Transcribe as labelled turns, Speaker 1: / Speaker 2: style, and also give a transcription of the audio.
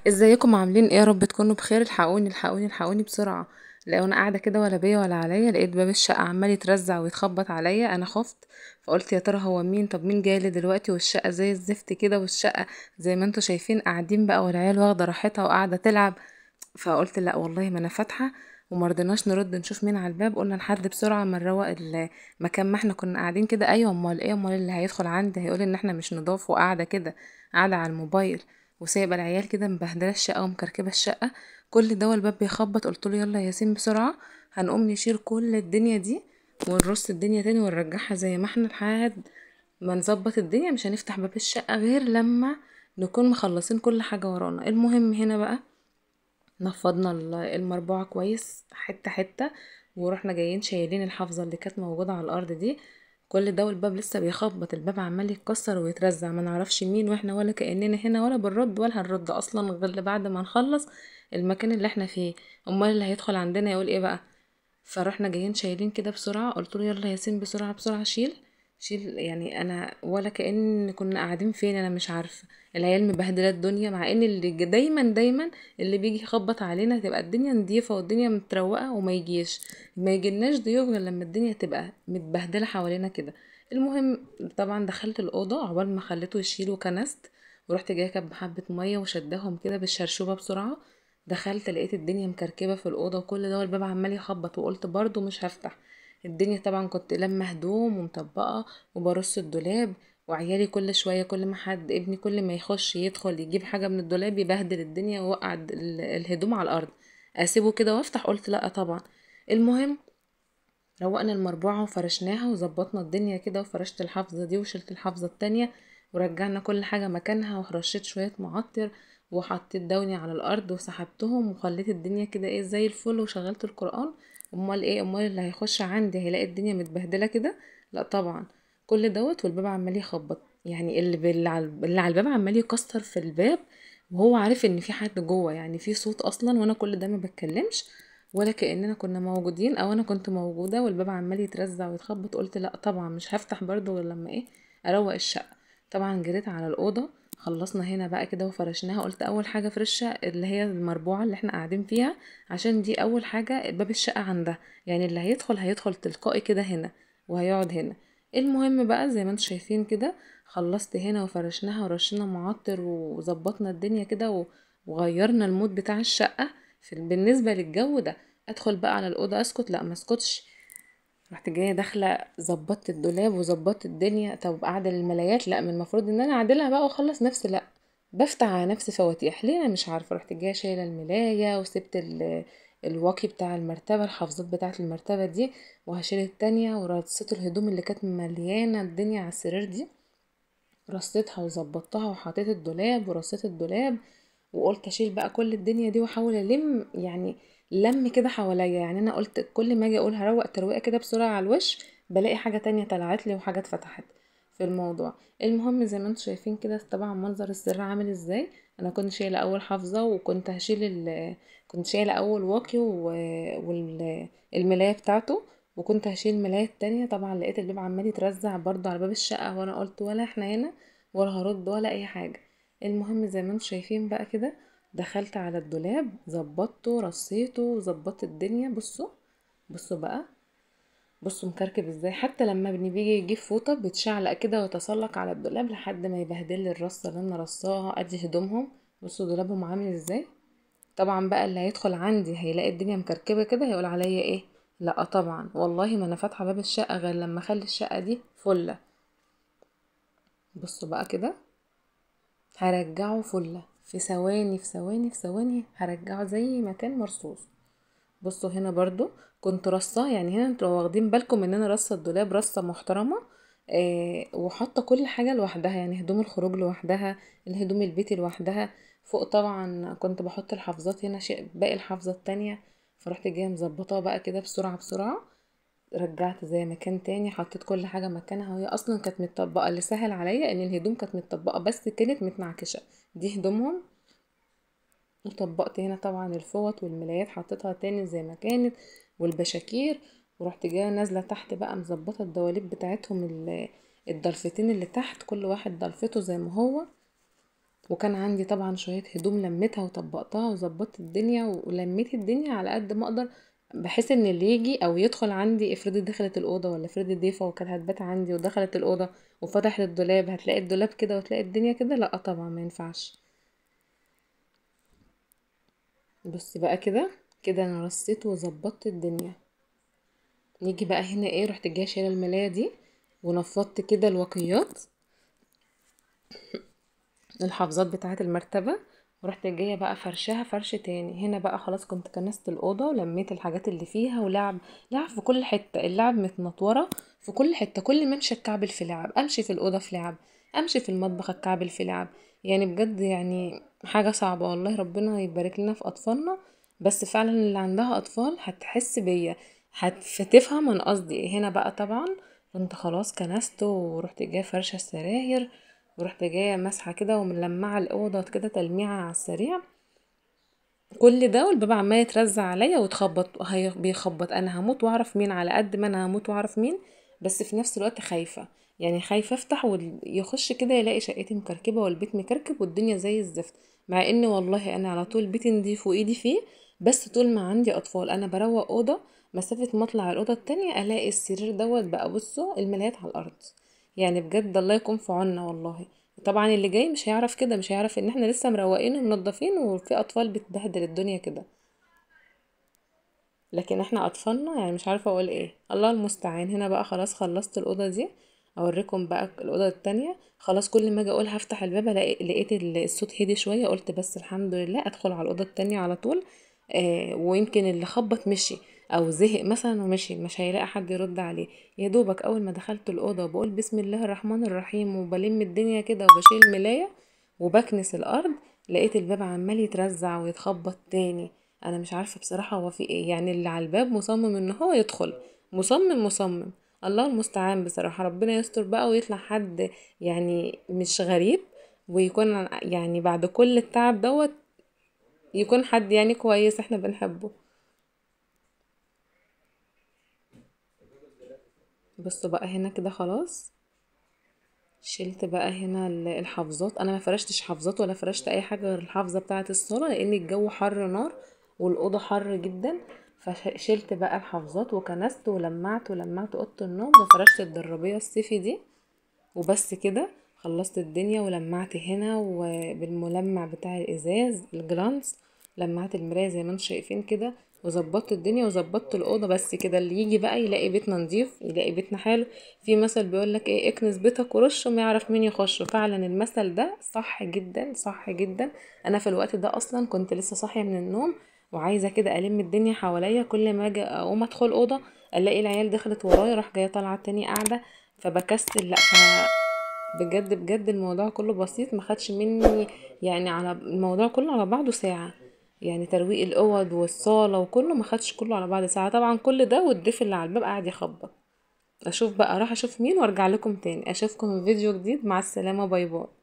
Speaker 1: ازيكم عاملين ايه؟ يا رب تكونوا بخير. الحقوني الحقوني الحقوني بسرعة. لو انا قاعدة كده ولا بيا ولا عليا، لقيت باب الشقة عمال يترزع ويتخبط عليا. انا خفت فقلت يا ترى هو مين؟ طب مين جاي لي دلوقتي والشقه زي الزفت كده، والشقه زي ما انتوا شايفين قاعدين بقى والعيال واخده راحتها وقاعدة تلعب. فقلت لا والله ما انا فاتحة، ومرضناش نرد نشوف مين على الباب. قلنا لحد بسرعة ما نروق المكان ما احنا كنا قاعدين كده. ايوه امال ايه؟ امال اللي هيدخل عندي هيقول ان احنا مش نضاف وقاعدة كده، قاعدة على الموبايل وسايبه العيال كده مبهدله الشقة ومكركبه الشقة. كل ده والباب بيخبط. قلت له يلا يا ياسين بسرعة، هنقوم نشيل كل الدنيا دي ونرص الدنيا تاني ونرجعها زي ما احنا لحد ما نظبط الدنيا. مش هنفتح باب الشقة غير لما نكون مخلصين كل حاجة ورانا. المهم هنا بقى نفضنا المربوعه كويس حتة حتة، ورحنا جايين شايلين الحافظة اللي كانت موجودة على الارض دي. كل ده والباب لسه بيخبط، الباب عمال يتكسر ويترزع، ما نعرفش مين واحنا ولا كأننا هنا ولا بنرد ولا هنرد اصلا غير بعد ما نخلص المكان اللي احنا فيه. امال اللي هيدخل عندنا يقول ايه بقى؟ فروحنا جايين شايلين كده بسرعة. قلت له يلا يا ياسين بسرعة بسرعة شيل شيل. يعني انا ولا كأن كنا قاعدين فين انا مش عارفه. العيال مبهدله الدنيا، مع ان اللي دايما دايما اللي بيجي يخبط علينا تبقى الدنيا نضيفه والدنيا متروقه، وما يجيش ما يجيلناش ضيوف غير لما الدنيا تبقى متبهدله حوالينا كده. المهم طبعا دخلت الاوضة عقبال ما خليته يشيل وكنست، ورحت جاية كب حبه مية وشدهم كده بالشرشوبه بسرعة. دخلت لقيت الدنيا مكركبه في الاوضة وكل ده والباب عمال يخبط، وقلت برضو مش هفتح الدنيا. طبعا كنت لما هدوم ومطبقه وبرص الدولاب، وعيالي كل شوية كل ما حد ابني كل ما يخش يدخل يجيب حاجة من الدولاب يبهدل الدنيا ويوقع الهدوم على الارض. اسيبه كده وافتح؟ قلت لا طبعا. المهم روقنا المربوعه وفرشناها وظبطنا الدنيا كده، وفرشت الحافظة دي وشلت الحافظة التانية ورجعنا كل حاجة مكانها، ورشيت شوية معطر وحطيت دوني على الارض وسحبتهم وخليت الدنيا كده ايه زي الفل، وشغلت القران. امال ايه؟ امال اللي هيخش عندي هيلاقي الدنيا متبهدله كده؟ لا طبعا. كل دوت والباب عمال يخبط، يعني اللي على الباب عمال يكسر في الباب وهو عارف ان في حد جوه، يعني في صوت اصلا، وانا كل ده ما بتكلمش ولا كاننا كنا موجودين او انا كنت موجودة، والباب عمال يترزع ويتخبط. قلت لا طبعا مش هفتح برضو غير لما ايه اروق الشقة. طبعا جريت على الاوضة، خلصنا هنا بقى كده وفرشناها. قلت اول حاجة فرشه اللي هي المربوعه اللي احنا قاعدين فيها، عشان دي اول حاجة باب الشقة عندها، يعني اللي هيدخل هيدخل تلقائي كده هنا وهيقعد هنا. المهم بقى زي ما انتم شايفين كده خلصت هنا وفرشناها ورشينا معطر وظبطنا الدنيا كده وغيرنا ال mood بتاع الشقة بالنسبة للجو ده. ادخل بقى على الاوضة اسكت؟ لا ما اسكتش. رحت جاية داخله ظبطت الدولاب وظبطت الدنيا. طب اعدل الملايات؟ لا من المفروض ان انا اعدلها بقى واخلص نفسي، لا بفتح على نفسي فواتيح ليه انا مش عارفه. رحت جاية شايله الملايه وسبت الواقي بتاع المرتبة، الحافظات بتاعه المرتبة دي، وهشيل التانية، ورصيت الهدوم اللي كانت مليانة الدنيا على السرير دي، رصيتها وظبطتها وحطيت الدولاب ورصيت الدولاب، وقلت اشيل بقى كل الدنيا دي واحاول الم يعني لم كده حواليا. يعني انا قلت كل ما اجي اقول هروق ترويقه كده بسرعة على الوش بلاقي حاجة تانية طلعت لي وحاجه اتفتحت في الموضوع. المهم زي ما انتم شايفين كده طبعا منظر السرير عامل ازاي. انا كنت شايله اول حافظه وكنت هشيل كنت شايله اول واقي والملايه بتاعته، وكنت هشيل الملايه التانية. طبعا لقيت الباب عمال يترزع برضو على باب الشقة، وانا قلت ولا احنا هنا ولا هرد ولا اي حاجة. المهم زي ما انتم شايفين بقى كده دخلت على الدولاب ظبطته رصيته وظبطت الدنيا. بصوا بصوا بقى بصوا مكركب ازاي. حتى لما ابني بيجي يجيب فوطه بيتشعلق كده ويتسلق على الدولاب لحد ما يبهدل لي الرصه اللي انا رصاها. ادي هدومهم، بصوا دولابهم عامل ازاي. طبعا بقى اللي هيدخل عندي هيلاقي الدنيا مكركبه كده هيقول عليا ايه؟ لا طبعا والله ما انا فاتحة باب الشقة غير لما اخلي الشقة دي فله. بصوا بقى كده هرجعه فله في ثواني في ثواني في ثواني، هرجعه زي ما كان مرصوص. بصوا هنا برضو كنت رصاه، يعني هنا انتوا واخدين بالكم ان انا رصه الدولاب رصه محترمه، وحاطه كل حاجة لوحدها، يعني هدوم الخروج لوحدها، الهدوم البيتي لوحدها. فوق طبعا كنت بحط الحافظات هنا باقي الحافظة التانية. فرحت جاية مظبطاها بقى كده بسرعة بسرعة، رجعت زي ما كان تاني، حطيت كل حاجة مكانها. وهي اصلا كانت متطبقه، اللي سهل عليا ان الهدوم كانت متطبقه بس كانت متنعكشه، دي هدومهم. وطبقت هنا طبعا الفوط والملايات حطيتها تاني زي ما كانت، والبشاكير. ورحت جاية نازله تحت بقى مظبطه الدواليب بتاعتهم، الضلفتين اللي تحت كل واحد ضلفته زي ما هو. وكان عندي طبعا شوية هدوم لميتها وطبقتها وظبطت الدنيا ولميت الدنيا على قد ما اقدر، بحيث ان اللي يجي او يدخل عندي، افرضي دخلت الاوضة ولا افرضي ضيفه وكانت هتبات عندي ودخلت الاوضة وفتحت الدولاب، هتلاقي الدولاب كده وتلاقي الدنيا كده، لا طبعا ما ينفعش. بصي بقى كده كده انا رصيت وظبطت الدنيا. نيجي بقى هنا ايه، رحت جاية شايله الملايه دي ونفضت كده الوقيات الحافظات بتاعه المرتبة، ورحت جاية بقى فرشها فرش تاني. هنا بقى خلاص كنت كنست الاوضة ولميت الحاجات اللي فيها، ولعب لعب في كل حتة، اللعب متنطوره في كل حتة، كل ما امشي اتكعبل في لعب، امشي في الاوضة في لعب، امشي في المطبخ اتكعبل في لعب، يعني بجد يعني حاجة صعبة والله. ربنا يبارك لنا في اطفالنا، بس فعلا اللي عندها اطفال هتحس بيا، هتفهم انا قصدي ايه. هنا بقى طبعا كنت خلاص كنست ورحت جاية فرشه السراير، ورحت جاية مسحه كده وملمعه الاوضة كده تلميعه على السريع. كل ده والباب عمال يترزع عليا وتخبط، بيخبط، انا هموت واعرف مين، على قد ما انا هموت واعرف مين، بس في نفس الوقت خايفة، يعني خايفة افتح ويخش كده يلاقي شقتي مكركبه والبيت مكركب والدنيا زي الزفت، مع ان والله انا على طول بيتي نضيف وايدي فيه، بس طول ما عندي اطفال انا بروق اوضة، مسافة ما اطلع الاوضة التانية الاقي السرير دوت بقى، بصوا الملايات على الارض، يعني بجد الله يكون في عوننا والله. طبعا اللي جاي مش هيعرف كده، مش هيعرف ان احنا لسه مروقين ومنضفين وفي اطفال بتبهدل الدنيا كده، لكن احنا اطفالنا يعني مش عارفه اقول ايه، الله المستعان. هنا بقى خلاص خلصت الاوضة دي، اوريكم بقى الاوضة التانية. خلاص كل ما اجي اقول هفتح الباب الاقي لقيت الصوت هدي شوية، قلت بس الحمد لله ادخل على الاوضة التانية على طول. ويمكن اللي خبط مشي او زهق مثلا ومشي، مش هيلاقي حد يرد عليه. يا دوبك اول ما دخلت الاوضة بقول بسم الله الرحمن الرحيم وبلم الدنيا كده وبشيل الملايه وبكنس الارض، لقيت الباب عمال يترزع ويتخبط تاني. انا مش عارفه بصراحة هو في ايه، يعني اللي على الباب مصمم ان هو يدخل، مصمم مصمم، الله المستعان بصراحة. ربنا يستر بقى ويطلع حد يعني مش غريب، ويكون يعني بعد كل التعب دوت يكون حد يعني كويس احنا بنحبه. بصوا بقى هنا كده خلاص شلت بقى هنا الحافظات. انا ما فرشتش حافظات ولا فرشت اي حاجة غير الحافظة بتاعه الصاله، لان الجو حر نار والاوضه حر جدا، فشلت بقى الحافظات وكنست ولمعت ولمعت اوضة النوم وفرشت الدرابيه الصيفي دي، وبس كده خلصت الدنيا. ولمعت هنا وبالملمع بتاع الازاز الجلانس، لمعت المراية زي ما انتم شايفين كده، وظبطت الدنيا وظبطت الاوضة. بس كده اللي يجي بقى يلاقي بيتنا نضيف، يلاقي بيتنا حلو. في مثل بيقولك ايه، اكنس بيتك ورشه ما يعرف مين يخشه. فعلا المثل ده صح جدا صح جدا. انا في الوقت ده اصلا كنت لسه صاحية من النوم وعايزه كده الم الدنيا حواليا، كل ما اجي اقوم ادخل اوضة الاقي العيال دخلت ورايا، راح جاية طالعه تاني قاعدة، فبكسل. لا بجد بجد الموضوع كله بسيط، ما خدش مني يعني على الموضوع كله على بعضه ساعة، يعني ترويق الاوض والصاله وكله ما خدش كله على بعض ساعة. طبعا كل ده والضيف اللي على الباب قاعد يخبط. اشوف بقى، راح اشوف مين وارجع لكم تاني. اشوفكم في فيديو جديد، مع السلامة، bye bye.